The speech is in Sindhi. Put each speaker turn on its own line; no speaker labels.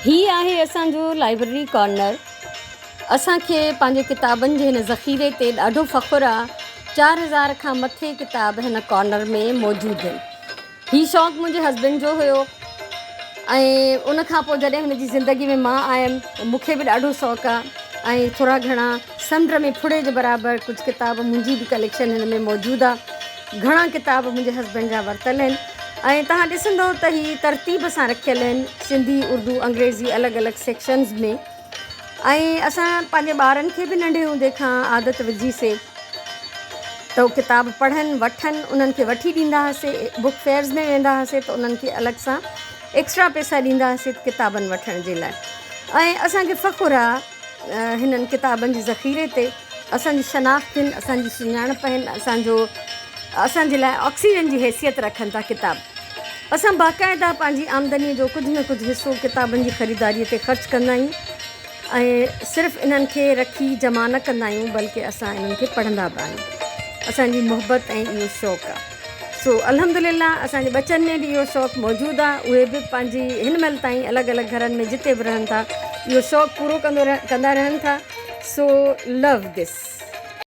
هي آهي اسان جو لائبرري ڪارنر. اسان کي پنهنجي ڪتابن جي هن ذخيري تي ڏاڍو فخر آ. 4000 کان مٿي ڪتاب هن ڪارنر ۾ موجود آهن. هي شوق منهنجي هسبنڊ جو هيو ۽ ان کان پوء جڏهن هن جي زندگي ۾ مان آيم مون کي به ڏاڍو شوق آ ۽ ٿورا گهڻا سمنڊ ۾ ڦڙي جي برابر ڪجهه ڪتاب منهنجي به ڪليڪشن هن ۾ موجود آ. گهڻا ڪتاب منهنجي هسبنڊ جا ورتل آهن ۽ توهان ڏسندو ته هي ترتيب سان رکيل آهن سنڌي اردو انگريزي الڳ الڳ سيڪشنز ۾ ۽ اسان پنهنجي ٻارن کي به ننڍي هوندي کان عادت وجهي سي ته هو ڪتاب پڙهن وٺن انهن کي وٺي ڏيندا هئاسي بڪ فيئرز ۾ ويندا هئاسي ته انهن کي الڳ سان ايڪسٽرا پئسا ڏيندا هئاسي ڪتابن وٺڻ جي لاء ۽ اسان کي فخر آهي هنن ڪتابن جي ذخيري تي اسان جي شناخت آهن، اسان جي سڃاڻپ آهن، اسان جو اسان جي لاء آڪسيجن جي حيثيت رکن ٿا ڪتاب. اسان باقاعده پنهنجي آمدنيء جو ڪجهه نه ڪجهه حصو ڪتابن جي خريداريء تي خرچ ڪندا آهيون ۽ صرف انهن کي رکي جمع نه ڪندا آهيون بلڪه اسان انهن کي پڙهندا به آهيون. اسان جي محبت ۽ اهو شوق آهي. سو الحمد لله اسان جي ٻچن ۾ به اهو شوق موجود آهي اهي به پنهنجي هن مهل تائين الڳ الڳ گهرن ۾ جتي به رهن ٿا اهو شوق پورو ڪندو ڪندا رهن ٿا سو لو دس.